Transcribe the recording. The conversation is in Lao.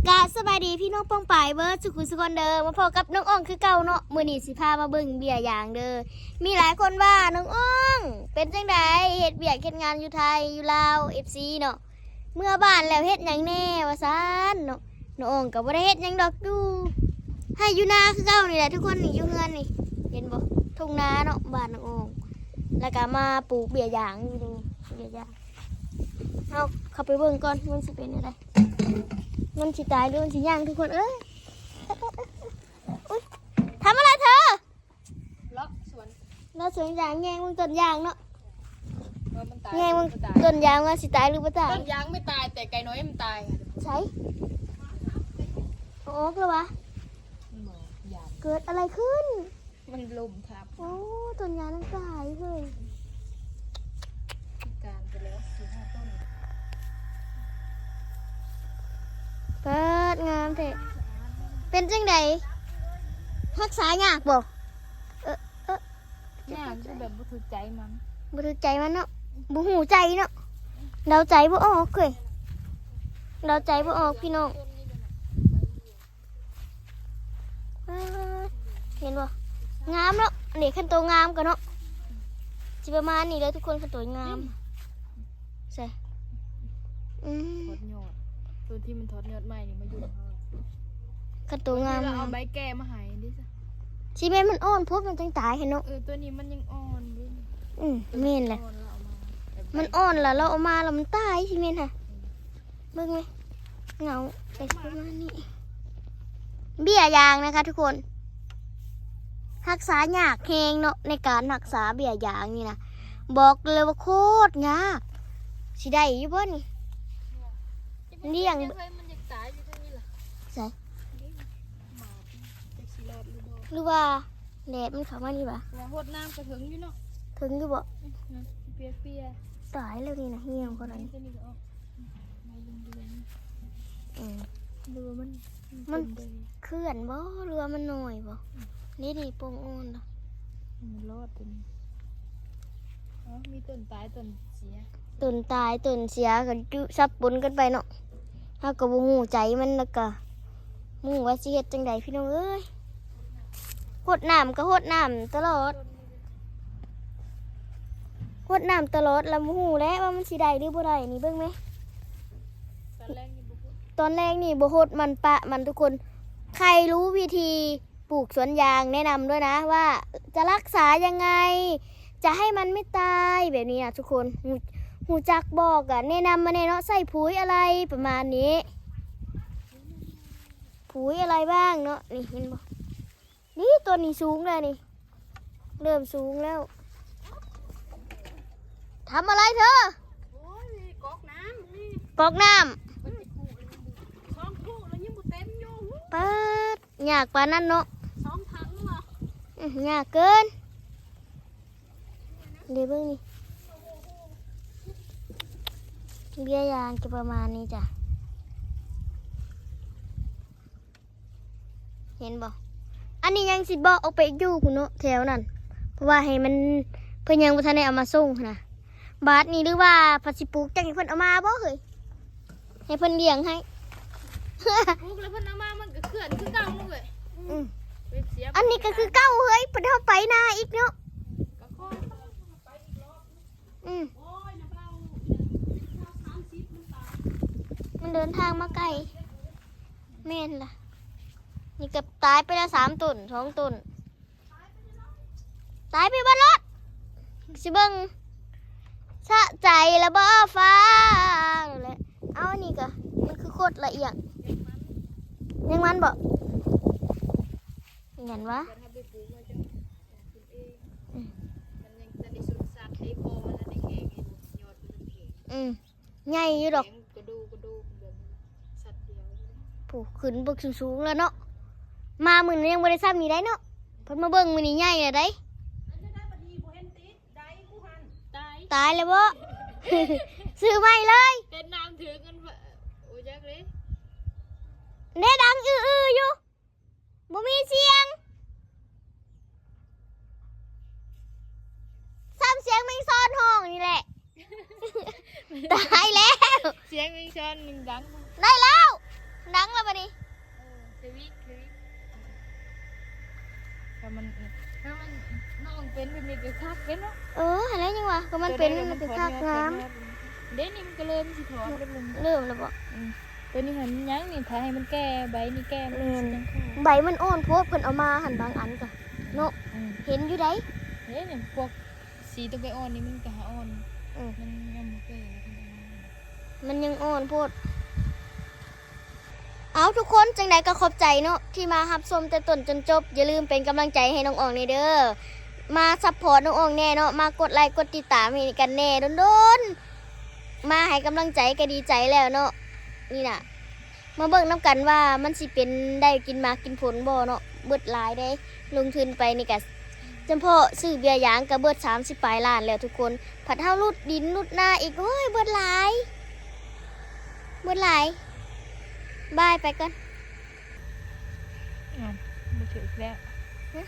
ກະສະບາຍດີພີ່ນ້ອງປ້ອງປາຍເບິດສູ່ຜູ້ສູ່ຄົນເດີ ມາພໍ້ກັບນ້ອງອ່ອງຄືເກົ່າເນາະ. ມື້ນີ້ຊິພາມາເບິ່ງເບ້ຍຢາງເດີ. ມີຫຼາຍຄົນວ່າ ນ້ອງອ່ອງເປັນຈັ່ງໃດ ເຮັດວຽກເຮັດງານຢູ່ໄທຢູ່ລາວ ເອັຟຊີເນາະ ເມືອບ້ານແລ້ວເຮັດຫຍັງແດ່ວ່າຊັ້ນເນາະ. ນ້ອງອ່ອງກໍບໍ່ໄດ້ເຮັດຫຍັງດອກ ຢູ່ໄຮ່ຢູ່ນາຄືເກົ່ານີ້ແຫຼະທຸກຄົນ. ນີ້ຢູ່ເຮືອນນີ້ ເຫັນບໍ່ ທົ່ງນາເນາະ ບ້ານນ້ອງອ່ອງ. ແລ້ວກໍມາປູກເບ້ຍຢາງຢູ່ນີ້ ເບ້ຍຢາງ. ເຮົາເຂົ້າໄປເບິ່ງກ່ອນ ມັນຊິເປັນແນວໃດ ມັນຊິຕາຍຫຼືມັນຊິຍ່າງທຸກຄົນເອີຍ. ອຸ້ຍ ທຳອະໄລເທີ? ເລາະສວນ ເລາະສວນຢາງ ແຍງເບິ່ງຕົ້ນຢາງເນາະ. ເອີ ມັນຕາຍ ແຍງເບິ່ງ ມັນຕາຍ ຕົ້ນຢາງວ່າຊິຕາຍຫຼືບໍ່ຕາຍ. ຕົ້ນຢາງໄມ່ຕາຍ ແຕ່ໄກ່ນ້ອຍມັນຕາຍ. ໃສ ອອກແລ້ວວະ? ບໍ່ ຢາງ ເກີດອະໄລຂຶ້ນ? ມັນລົ້ມທັບ. ໂອ້ ຕົ້ນຢາງນັ້ນຕາຍເຮີ້ຍ ພິການໄປແລ້ວສີ່ຫ້າຕົ້ນ. ປາດ ງາມແທ້. ເປັນຈັ່ງໃດ ຮັກສາຍາກບໍ່? ເອີ ເອີ ຍາກ ຄືແບບບໍ່ຖືກໃຈມັນ ບໍ່ຖືກໃຈມັນເນາະ. ບໍ່ຮູ້ໃຈເນາະ ເດົາໃຈບໍ່ອອກເວີຍ ເດົາໃຈບໍ່ອອກພີ່ນ້ອງ. ປາດ ເຫັນບໍ່ ງາມເນາະ. ນີ້ຄັນໂຕງາມກໍເນາະ ຊິປະມານນີ້ເດີທຸກຄົນ ຄັນໂຕງາມ. ໃສ່ ອືມ ຖອດຍອດ ໂຕທີ່ມັນຖອດຍອດໃໝ່ນີ້ມາຢູ່ນຳເຮົາ. ຄັນໂຕງາມ ເຮົາເອົາໃບແກ່ມາໃຫ້ເດ້. ຊິແມ່ນມັນອ່ອນໂພດ ມັນຈັ່ງຕາຍຫັ້ນເນາະ. ເອີ ໂຕນີ້ມັນຍັງອ່ອນເດ້. ອືມ ແມ່ນແຫຼະ ມັນອ່ອນລະ ລາວເອົາມາລະມັນຕາຍ ຊິແມ່ນຫະ. ເບິ່ງແມ ເຫງົາໄປປະມານນີ້. ເບ້ຍຢາງນະຄະທຸກຄົນ ຮັກສາຍາກແຮງເນາະ. ໃນການຮັກສາເບ້ຍຢາງນີ້ນະ ບອກເລີຍວ່າໂຄດຍາກ. ຊິໄດ້ຢູ່ບໍ່ນີ້ ລ້ຽງ? ມັນຢາກຕາຍຢູ່ທາງນີ້ລະ. ໃສ ຫຼືວ່າແດດມັນເຂົ້າມານີ້ຫວາ? ວ່າຫົດນ້ຳກໍເຖິງຢູ່ເນາະ. ເຖິງຢູ່ບໍ່? ອືມ ເປຍໆ ຕາຍແລ້ວນີ້ນະ ຫ່ຽວກໍໄດ້. ອືມ ຫຼືວ່າມັນ ມັນເຄື່ອນບໍ່ ຫຼືວ່າມັນນ້ອຍບໍ່? ອືມ ນີ້ໆ ປົ່ງອ່ອນລະ ມັນລອດຕົວນີ້. ເອົາ ມີຕົ້ນຕາຍຕົ້ນເສຍ ຕົ້ນຕາຍຕົ້ນເສຍກໍຢູ່ສັບປົນກັນໄປເນາະ. ເຮົາກໍບໍ່ຮູ້ໃຈມັນ ແລ້ວກໍບໍ່ຮູ້ວ່າຊິເຮັດຈັ່ງໃດພີ່ນ້ອງເອີຍ. ຫົດນ້ຳກໍຫົດນ້ຳຕະຫຼອດ ຫົດນ້ຳຕະຫຼອດ ແລ້ວບໍ່ຮູ້ແຫຼະວ່າມັນຊິໄດ້ຫຼືບໍ່ໄດ້. ນີ້ເບິ່ງແມ ຕອນແລກນີ້ບໍ່ຫົດ ຕອນແລກນີ້ບໍ່ຫົດມັນ ປະມັນທຸກຄົນ. ໃຄຮູ້ວິທີ ປູກສວນຢາງ ແນະນຳດ້ວຍນະວ່າຈະລັກສາຍັງໄງ ຈະໃຫ້ມັນໄມ່ຕາຍແບບນີ້ນະທຸກຄົນ. ຮູ້ ຮູ້ຈັກບໍ່ ກະແນະນຳມາແດ່ເນາະ ໃສ່ປຸ໋ຍອະໄລປະມານນີ້ ປຸ໋ຍອະໄລບ້າງເນາະ. ນີ້ເຫັນບໍ່ ນີ້ ຕົ້ນນີ້ສູງແລ້ວນີ້ ເລີ່ມສູງແລ້ວ. ທຳອະໄລເທີ? ໂອ້ຍ ກອກນ້ຳນີ້ ກອກນ້ຳ ມັນຈະຄຸແລ້ວຍັງບໍ່ ສອງຄຸແລ້ວຍັງບໍ່ເຕັມຢູ່. ປາດ ຍາກປານນັ້ນເນາະ ສອງຖັງແລ້ວ. ອື ຍາກເກີນ. ເດ ເບິ່ງນີ້ ເບ້ຍຢາງຈະປະມານນີ້ຈ້ະ. ເຫັນບໍ່ ອັນນີ້ຍັງຊິບອກອອກໄປຢູ່ພຸ້ນເນາະ ແຖວນັ້ນ ເພາະວ່າໃຫ້ມັນ ເພິ່ນຍັງບໍ່ທັນໄດ້ເອົາມາສົ່ງຫັ້ນນະ. ບາດນີ້ ຫຼືວ່າເພິ່ນຊິປູກ ຈັ່ງໃຫ້ເພິ່ນເອົາມາບໍ່ເຮີ້ຍ ໃຫ້ເພິ່ນລ້ຽງໃຫ້? ປູກແລ້ວເພິ່ນເອົາມາ ມັນກໍເຄື່ອນຄືເກົ່າເນາະເວີຍ. ອືມ ອັນນີ້ກໍຄືເກົ່າເຮີ້ຍ ເພິ່ນເອົາໄປນາອີກເນາະ. ອືມ ມັນເດີນທາງມາໄກ. ແມ່ນລະ ນີ້ກໍຕາຍໄປແລ້ວສາມຕົ້ນ ສອງຕົ້ນ ຕາຍໄປເບິດໂລດ. ຊິເບິ່ງ ສະໃຈລະບໍ່ຟ້າແຫຼະ. ເອົາ ອັນນີ້ກໍ ມັນຄືໂຄດລະອຽງ ຍັງມັນບໍ່ ແມ່ນວະ. ອືມ ອືມ ໃຫຍ່ຢູ່ດອກ ກະດູກະດູກ ແບບສັດດຽວ. ຜູ້ຂຶ້ນເບິ່ງສູງໆແລ້ວເນາະ ມາມື້ນັ້ນຍັງບໍ່ໄດ້ຊ່ຳນີ້ໄດ໋ເນາະ ເພິ່ນມາເບິ່ງມື້ນີ້ໃຫຍ່ແລ້ວໄດ໋. ຕາຍແລ້ວບໍ່ ຊື້ໃໝ່ເລີຍ ເປັນນ້ຳຖືກເງິນ ໂອ້ ຈັກເລີຍ ແນວດັງອື້ໆຢູ່. ບໍ່ມີສຽງ ສ່ຳສຽງແມງຊອນຮ້ອງນີ້ແຫຼະ. ຕາຍແລ້ວ ສຽງແມງຊອນນີ້ດັງ ໄດ້ແລ້ວ ດັງແລ້ວ. ມັນ ຖ້າມັນ ນ້ອງເປັນແບບນີ້ກໍຄັກເດ້ເນາະ. ເອີ ຫັ້ນແຫຼະ ຍັງວ່າ ກໍມັນເປັນ ມັນກໍຄັກງາມ. ເດ້ ນີ້ມັນກໍເລີ່ມຊິຖອນແລ້ວ ເລີ່ມແລ້ວບໍ່? ອືມ ຕົວນີ້ຫັ້ນຍັງນີ້ ຖ້າໃຫ້ມັນແກ່ ໃບນີ້ແກ່ ມັນຊິຈັ່ງຂາດ. ໃບມັນອ່ອນໂພດ ເພິ່ນເອົາມາຫັ້ນ ບາງອັນກໍເນາະ. ອືມ ເຫັນຢູ່ໃດ. ເດ້ ນີ້ພວກສີຕົວໃບອ່ອນນີ້ ມັນກໍຫາອ່ອນ. ອືມ ມັນຍັງບໍ່ແກ່ ມັນຍັງອ່ອນໂພດ. ເອົາ ທຸກຄົນ ຈັ່ງໃດກໍຂອບໃຈເນາະ ທີ່ມາຮັບຊົມແຕ່ຕົ້ນຈົນຈົບ. ຢ່າລືມເປັນກຳລັງໃຈໃຫ້ນ້ອງອອງແດ່ເດີ ມາຊັບພອດນ້ອງອອງແດ່ເນາະ ມາກົດໄລກົດຕິດຕາມໃຫ້ກັນແດ່ ດົນໆ ມາໃຫ້ກຳລັງໃຈກໍດີໃຈແລ້ວເນາະ. ນີ້ນະ ມາເບິ່ງນຳກັນວ່າມັນຊິເປັນໄດ້ກິນໝາກກິນຜົນບໍ່ເນາະ. ເບິດຫຼາຍເດ້ ລົງທຶນໄປນີ້ກະ ຈຳເພາະຊື້ເບຍຢາງກະເບິດສາມສິບປາຍລ້ານແລ້ວທຸກຄົນ. ພັດເຮົາຫຼຸດດິນຫຼຸດນາອີກ ໂອ້ຍ ເບິດຫຼາຍ ເບິດຫຼາຍ. ບາຍ ໄປກ່ອນ. ອ້າວ ບໍ່ຖືກແລ້ວ. ຮະ?